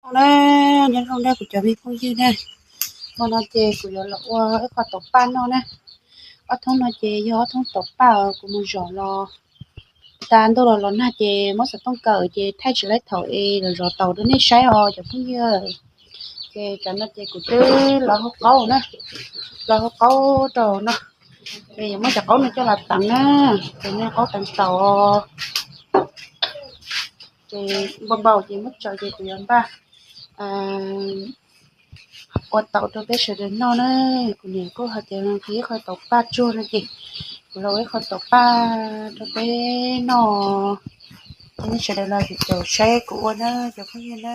Nyob zoo na, nyob zoo na kuv cov me phooj ywg na. Hmo no ces kuv yuav los ua ib qho taum paj noj na. Ob thoob no ces yog ob thoob taum paj uas kuv mus zom los tas ntuj los los nag ces muab xov tooj kaw ces thaij tsis laib thaum es los zov taum rau nej saib os cov phooj ywg. Ces tsam no ces kuv twb los hau qaub na, los hau qaub rau no. Ces yuav muab cov qaub no coj los teev na, ces nej qaub teev taum. Ces npau npau ces muab tsaws ces kuv yuav npaj ua taum rau peb sawv daws noj na. Kuv niam kuj hais tias nqhis ib qho taum paj tsuag no ces kuv los ua ib qho taum paj rau peb noj. Ces nej sawv daws los caum saib kuv ua na cov phooj ywg na.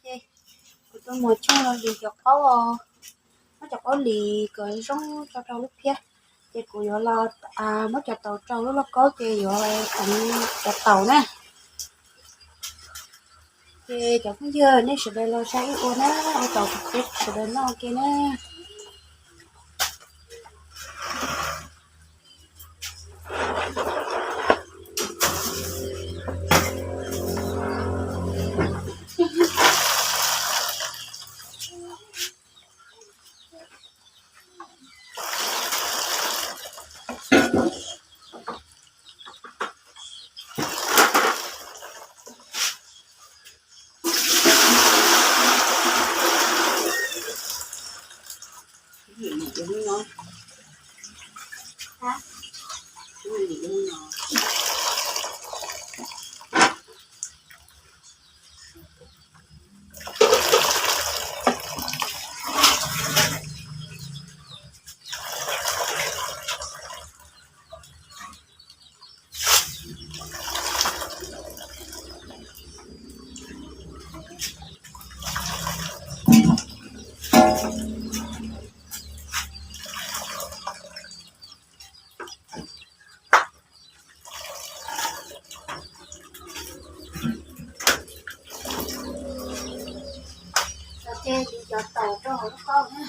Ces kuv tus muam tseem los lis cov qaub, muab cov qaub lis kom zoo tso rau lub phiab. Ces kuv yuav los muab cov taum rau lub lauj kaub ces yuav teev cov taum na. Ces cov phooj ywg nej sawv daws los saib wb ua na, ua taum rau peb sawv daws noj ua ke na. Ces lis cov taum rau hauv lub kaub na.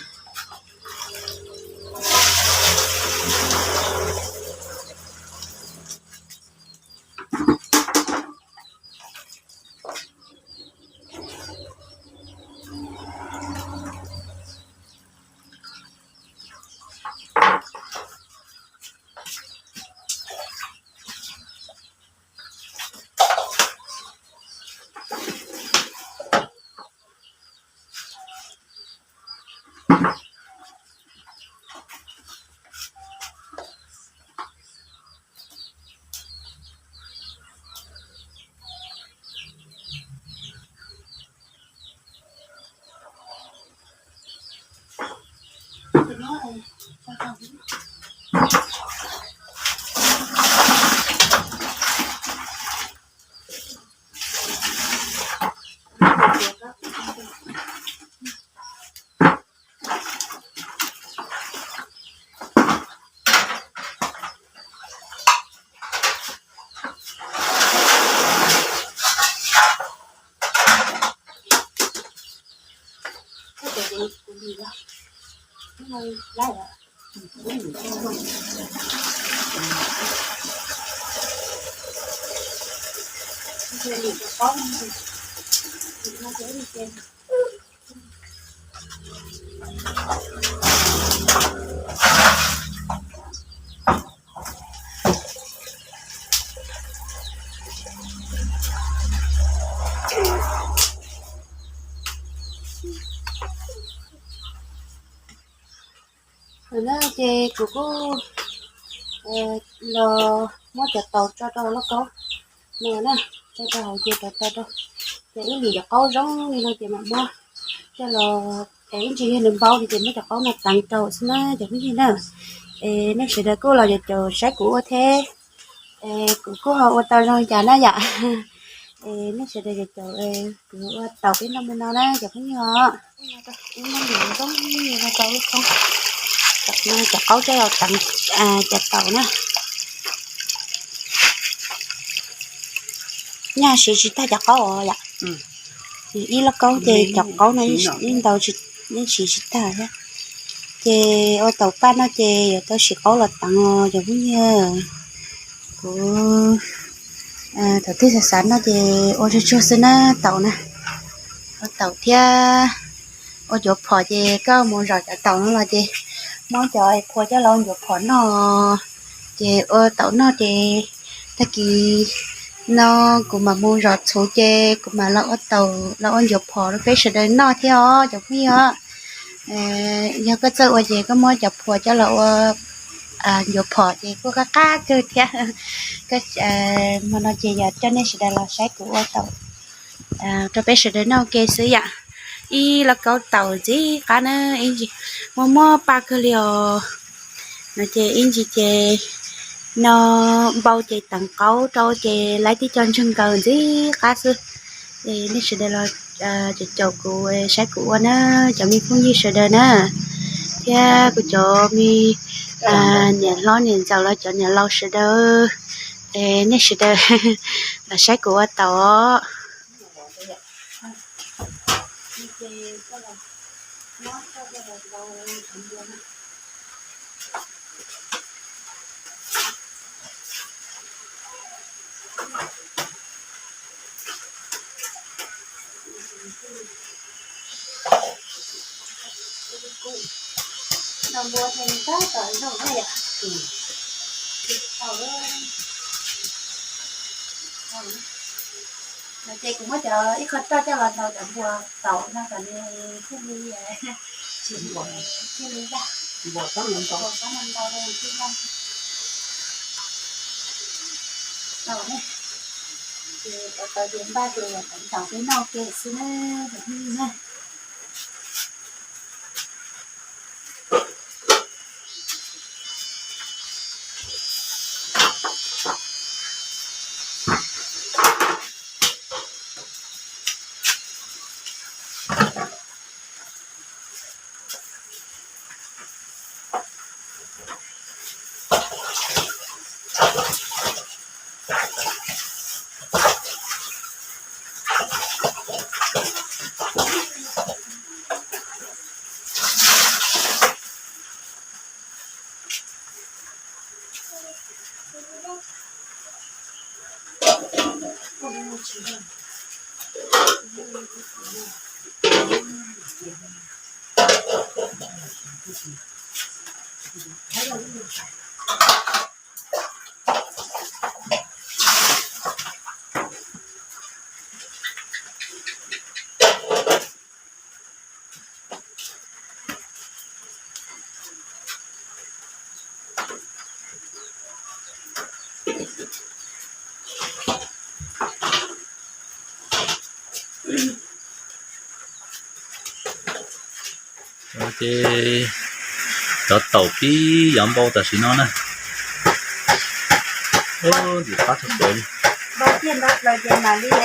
Ces kuv kuj los muab cov taum tso rau hauv lauj kaub no na, tso rau hauv ces rau tau rau. Ces wb lim cov qaub zoo li no ces mam muab coj los, es ib ntsis yog nws npau ces muab cov qaub no teev rau xwb na cov phooj ywg na. Es nej sawv daws kuj los caum caum saib kuv ua thiab, es kuv kuj ho ua tau zoo cas na yom. Es nej sawv daws caum caum kuv ua taum peb noj mus no na cov phooj ywg os. Ib muab nws zoo no rau lub thoob, cov qaub coj los teev cov taum na. Nyaj siv tsis tag cov qaub os yom. Ib lauj kaub ces cov qaub no ib ntau, yeej siv tsis tag thiab. Ces ua taum paj no ces yuav tau siv qaub los teev os cov phooj ywg. Kuv thaum twg xav xav noj ces ua tsuag tsuag xwb na taum na. Ua taum thiab ua ncuav phom ces koj mus zom cov taum no los ces muab cov phua coj los ua ncuav phom noj. Ces ua taum noj ces tag kis no kuv mam mus zom txhuv ces kuv mam los ua taum los ua ncuav phom rau peb sawv daws noj thiab os cov phooj ywg. Yog koj txawj ua ces koj muab cov phua coj los ua ncuav phom ces kuj qab qab kawg thiab. Hmo no ces yog coj nej sawv daws los saib kuv ua taum rau peb sawv daws noj ua ke xwb yom. Ib lauj kaub taum ntxim qab na, ib ntsis muaj muaj paj kawg li os. No ces ib ntsis ces no npau ces teev qaub rau ces laib tib co ntsawg nkaws ntxim qab xwb. Es nej sawv daws los caum caum kuv saib kuv ua na, cov me phooj ywg sawv daws na, thiab kuv cov me niam hlob niam ntxawm los cov niam laus sawv daws, es nej sawv daws los saib kuv ua taum. No ces kuv muab cov ib qho roj coj los ntaus cov npua taum no kom nws thiaj li, thiaj li yaj, npua txhob ntau thiaj yaj. Ces ua tau ces npaj ces teev taum peb noj ua ke xwb na, cov phooj ywg na. Ces cov taum pib yuav npau tam sim no na. Ntxim qab tshaj plaws li. Npau kiag ntau plaws no ces mam li teev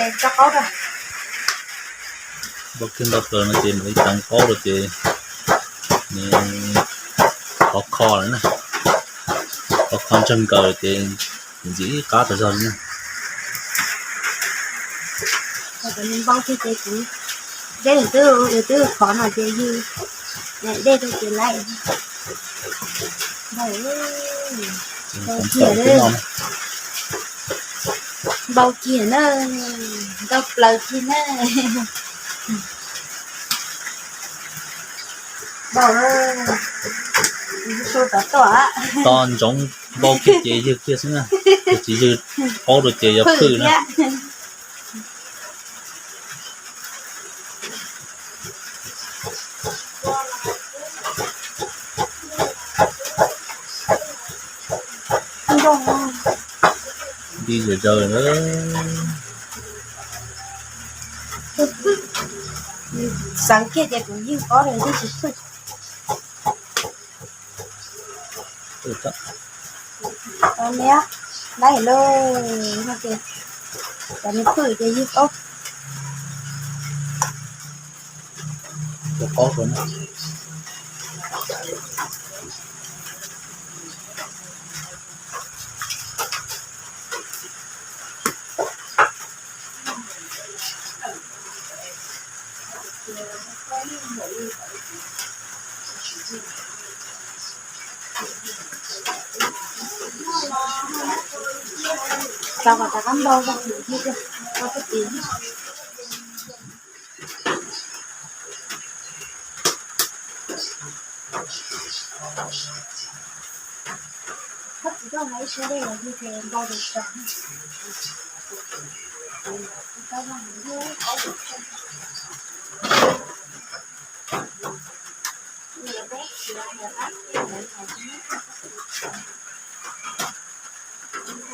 qaub rau ces nws khov kho lawm na. Khov kho ntsawg nkaws ces ntxim qab tas zog li na. Npau kiag ces kuv dej twb, twb khov no ces yus dej rau ces lawm. Npau kiag na, npau plaws kiag na. Npau, to ntsoov npau kiag ces ywg kiag xwb na. Yog tsis ywg qaub rau ces yog phwj na. Nti zom zaws na. Tawv kiag ces kuv yeej ob los yeej tsis phwj. Tau niab laib lawm no ces cov nws phwj ces yeej qaub. Tau kom rov qab npau rau kuv thiab, rau koj tis. Koj tsis tau hais ib suab dej los yog tias npau rau tso.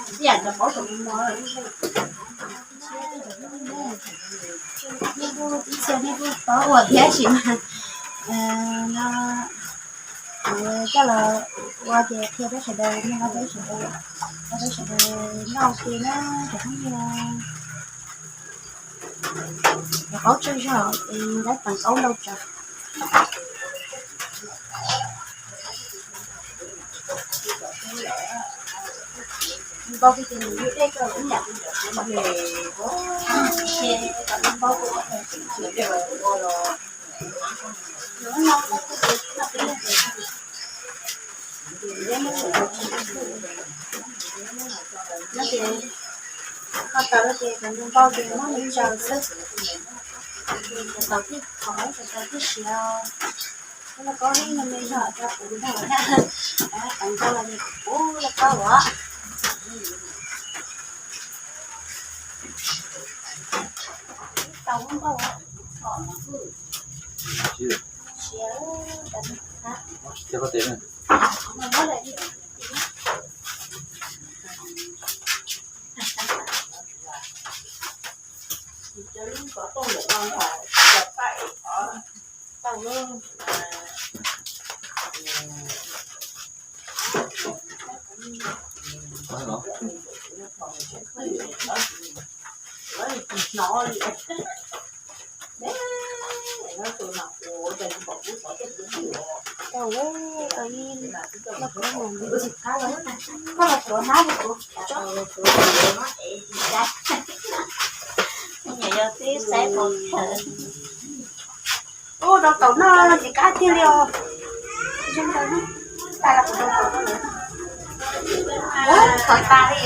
Ib yam cov paub tus no. Nej kuj ib txhia nej kuj paub ua thiab sis mas no kuv coj los ua ces qhia peb sawv daws, nej peb sawv daws, peb sawv daws noj ua ke na cov phooj ywg. Cov qaub tsawg zog es lawv teem qaub ntau tsawv. Npau ces nws yog dej kawg ib yam li npau. Nyob ces koj taws ces cov npau ces muab nws tsaws xwb, tsaws tib qho, tsaws tib siav. Lauj kaub ib no me zog rau kuv nrog na, teev nrog los kuv lauj kaub os. Tau npau siav. Tau, tau ib lauj kaub mus ntxiv qab los, koj los tuav hnab rau kuv tso. Nyam yog twb saib pom khaws. Ub, rau taum noj ntxiv qab tiag li os. Zoo tas, tas los kuv rau taum noj. Ub, txhos tas li.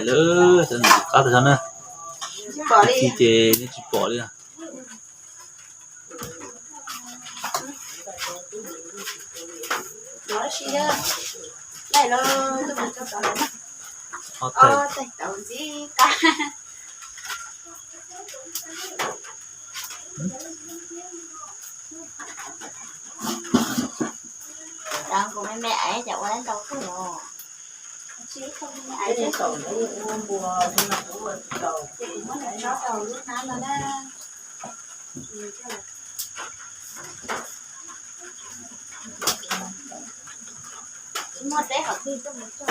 Lawm, qab tas zog na. Pom li ces nej tsis pom li. Los sis, laij los, ob tais tau ntxiv qab. Cov kuv me me aiv cas ua tau kawg los. Ces kuv muab nws tso rau lub hnab no na. Tsis muaj teb qhov twg coj mus cog.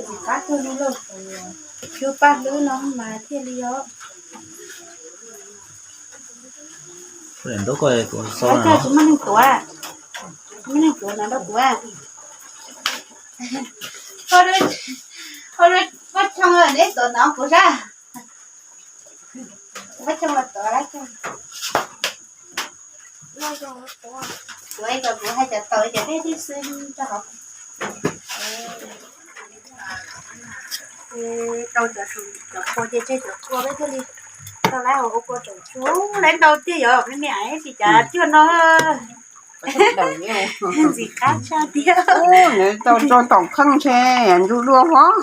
Tsis qab kawg li lauj, cua paj hlwb no mas thiaj li os. Tsis muaj neeg tuav, tsis muaj neeg tuav no rau kuv. Vaj Choo, neb tuav no kuv sab. Vaj Choo los tuav, Vaj Choo. Kuv kuv hais cov tau cov dej thiab xwb rau hauv. Tau cov, cov kua ces tseg cov kua peb thiaj li tau lawv ua kua tau tsuag lawv ntau tiag yom, me me es tsis cas cuag no. Ntxim qab tshaj tiag. Nws tau tso tom kheej ntshe ntsug dua hov.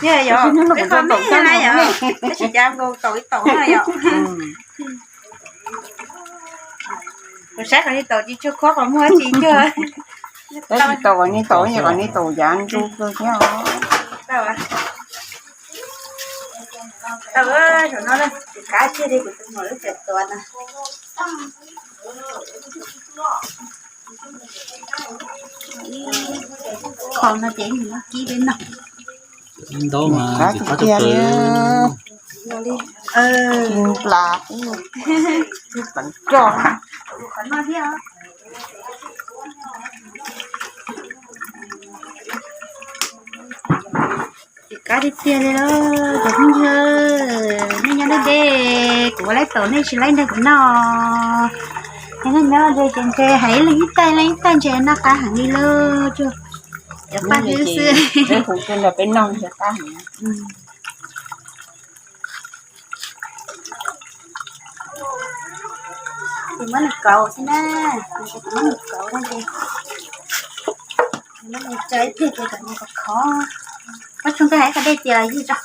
Yog yog, peb qhov me na yom, peb tsis cas nkaus kaum ib taum na yom. Kuv saib qhov ni taum tsis tshua khob qhov muag tsis cuag. Saib ni taum, qhov ni taum, qhov ni taum yav ntsug kawg thiab os. Tau, zaum no tus kab kiag li kuv tus muam lub tseem tuav na. Qhov no ces nws kib peb no. Ntau mas kab tus kiag li. Nplas, pleev roj. Kab tiag tiag li lauj cov phooj ywg, nej nyob deb deb kuv ua laib taum nej tsis laib nrog kuv noj. Yog nej nyob deb ces ntshe hais ib leeg ib tag ib leeg ib tag ntshe noj qab heev li lauj. Cov paj hlwb xwb. Peb hu tuaj nrog peb noj ntshe qab heev. Ces muab nws kauv xwb na, ces muab nws kauv no ces muab nws tsa ib pliag ces kom nws khov khov. Muab tso nkag ib qho dej cia ywj tso.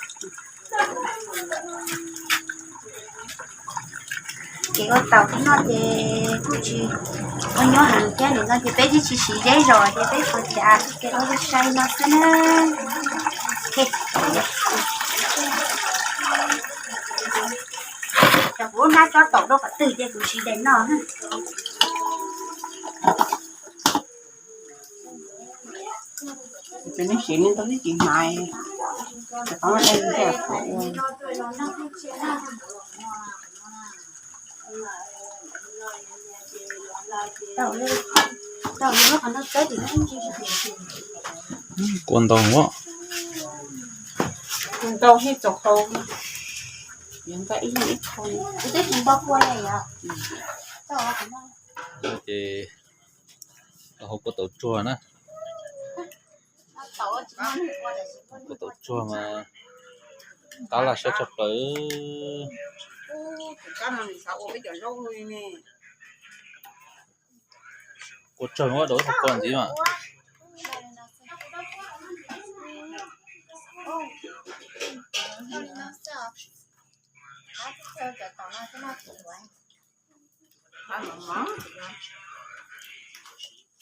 Kev ua taum no ces kuj tsis ua nyuaj heev thiab, nim no ces peb twb tsis siv zeb zos ces peb puas cas kev ua sai sai no xwb na. Cov kuv lub hnab tsob taum dua qhov twg ces kuv siv daim no. Ces nej siv nej tau tib tsis hmais, ces qhov no dai thiaj qhov ua. Kua ntau os. Kua ntau thiab txaus hau, yuav nqa ib leeg ib qho. Ces los hau kua taum tsuag na. Kua taum tsuag mas qab laj siab tshaj plaws. Kua tsawg muab daus ib qho kua ntxiv mas.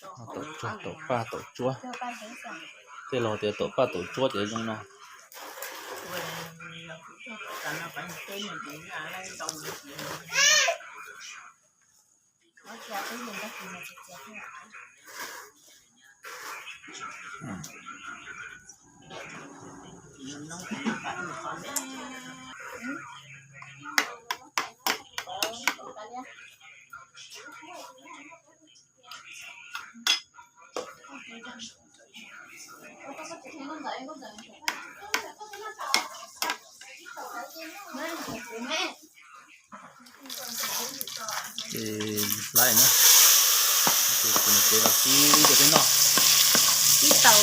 Taum tsuag, taum paj taum tsuab. Tej laus tias taum paj taum tsuab ces zoo no. Ces laib na, ces kuv niam tsev los kib rau peb noj. Kib taum,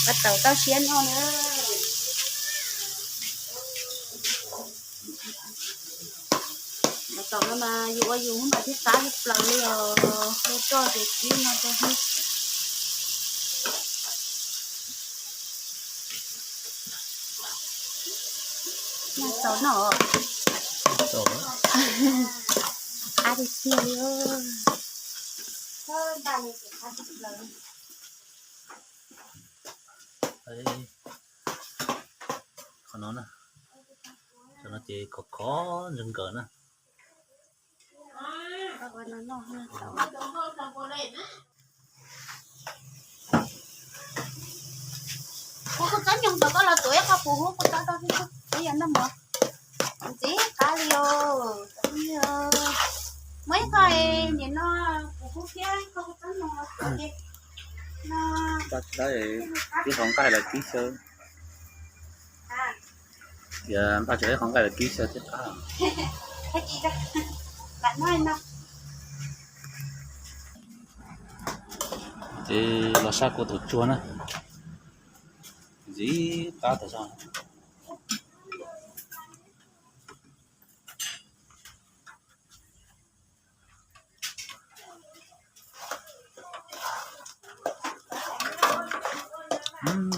kib taum tau siab noj na. Cov taum no mas yus ua yus mas thiaj qab thiaj plaws li os, ua roj ces kib no rau hnub. Noj tau noj. Qab tiag tiag li. Qhov no na, qhov no ces khov khov ntseg nkawm na. Kuv kuj txob nyoog tau koj los tuav ib qho puv hub kuv txob tau thiab, kuv yog noj mov ntxiv qab li os. Muaj ib qho nim no puv hub thiab ib qho kuv txob nyoog los tuav ces no. Ib qho nqaij los kib xyaw. Yog npaj tso ib qho nqaij los kib xyaw thiaj qab. Ces los sab kua taum tsuag na, ntxiv qab tas zog.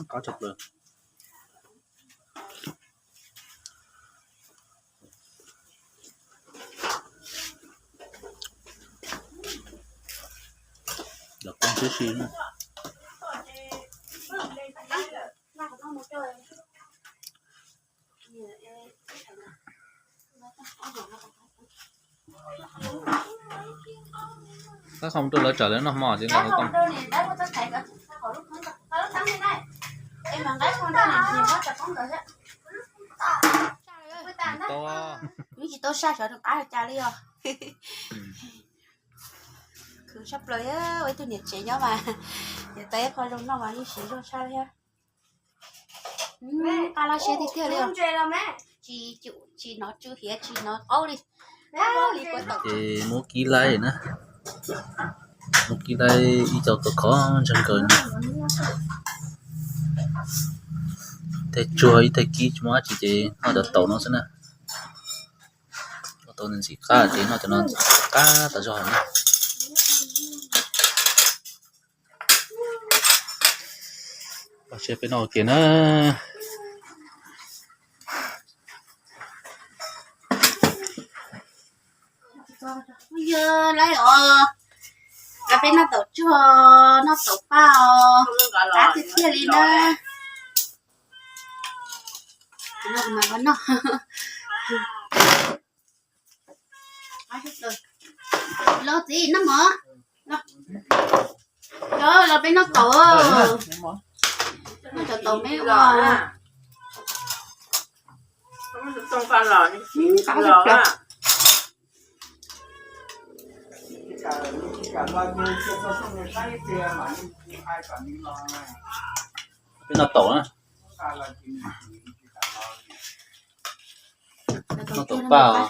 Qab tshaj plaws. Los poob tib si na. Tab qhov mus rau lawv tsam lawv noj hmo ces nqa hauv tau. Tsis tau saj sawv rov qab cas li os. Khwv sab plaws, ua ib tug niam tsev nyob mas, yog tau ib qho zoo noj mas yeej siv zog sab li thiab. Qab laj siab tiag tiag li os. Tsis, tsis hnov tsw hiav tsis hnov qaub li. Ces muab kib laib na, muab kib laib ib co tau khov ntsag nkaws no. Ib teg tsuag ib teg kib tsis muaj dab tsi ces noj cov taum no xwb na. Ua tau ntxim qab ces noj cov no ntxim qab tas zog na. Los sia peb noj ua ke na. Yog lawm os, peb noj taum tsuag, noj taum paj os, qab tiag tiag li na. Noj mas noj. Los txiv noj mov. Los peb noj taum. Noj cov taum me ua. Peb noj taum na. Noj taum paj os.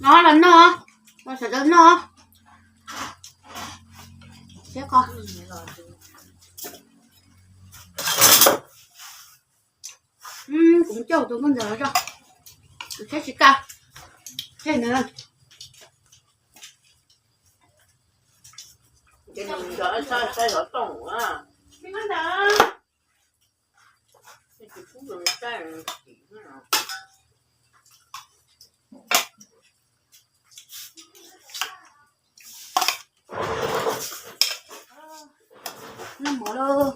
No los noj, los sawv daws noj. Siab kho. Kuv coj tus nkauj ntxawm los tso, kuv saib tsis kaj. Saib na. Noj mov lauj.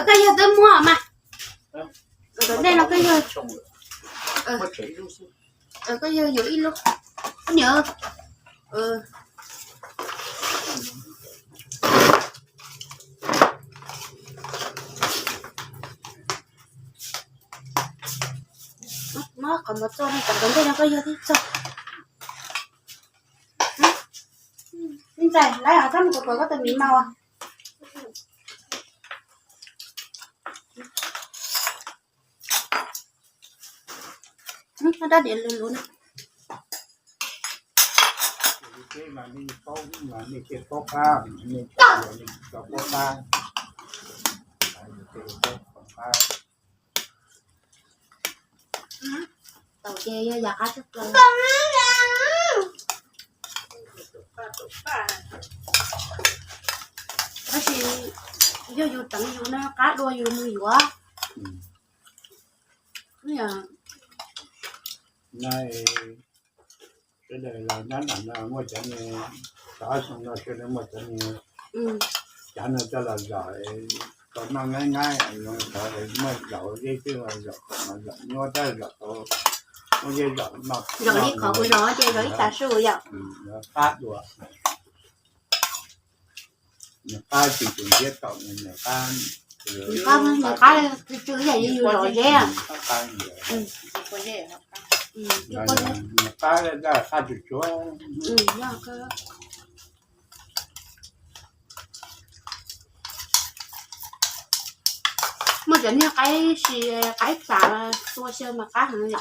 Koj yawg twb muab mas. Tom ntej no koj yawg, koj yawg yuav ib lub. Koj niam. Muab qhov mov txo no, tom ntej no koj yawg twb txo. Ntxawm, lawv hov txhob mus kuv kuv koj tus miv mas. Rab diav luv luv na. Taum ces yog yam qab tshaj plaws. Tab sis yog yus teev yus no qab dua yus mus yuav. Sawv daws los nyob nram no muaj cov niag, cov xyoo no sawv daws muaj cov niag, cov no coj los zom, tau noj nqaij nqaij, cov muaj zaum zeb twb los zom, zaum nyuaj tab zaum tau, muaj zej zom no. Zaum li qhov kuv zom ces zaum ib tav su yom. Qab dua, nws qab tsis tus ntiab taum, nws qab Qab, qab tsw tsw yam li yus zom zeb. Qab tsw tsw. Muaj cov niag qaib si, qaib tas tua xyaw mas qab heev li.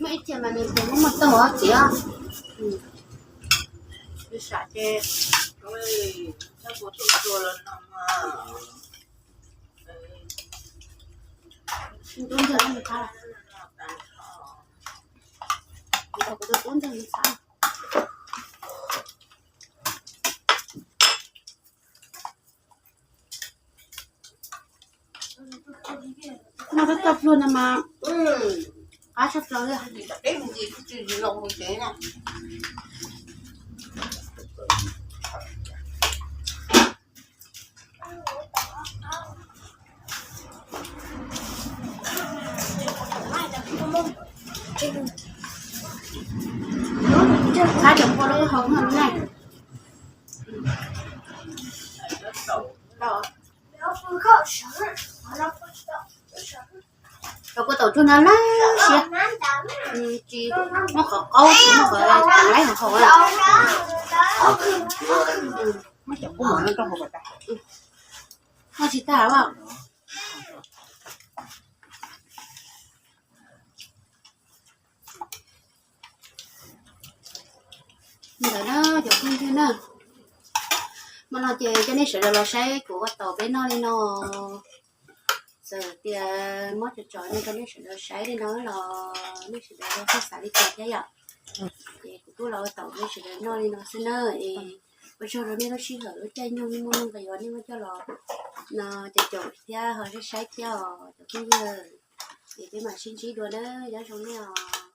Muaj ib tiag mas nws tes muaj muaj taug os txiv. Sam ces tub ntxawg, kuv tus tub ntxawg ntxhab. Noj tab toj pluag no mas qab tshaj plaws li. Qab cov kua lub hau no ne. Cov kua taum tsuag no lawm siab, tsis muaj qhov qaub, tsis muaj qhov tau laib hauv haus. Noj tsis tag os. Ntawd na cov phooj ywg na, hmo no ces coj nej sawv daws los saib kuv ua taum peb noj li no. Txawm tias mob tsov tsov no rau nej sawv daws saib li no los nej sawv daws txhob xav li cas thiab yom. Ces kuv kuj los ua taum rau nej sawv daws noj li no xwb na. Es ua tsaug rau nej lub sij hawm lub caij nyoog muaj nuj nqis uas nej muab coj los no caum caum thiab ho saib saib thiab os cov phooj ywg. Es peb mam sib ntsib dua na, nyob zoo nej os.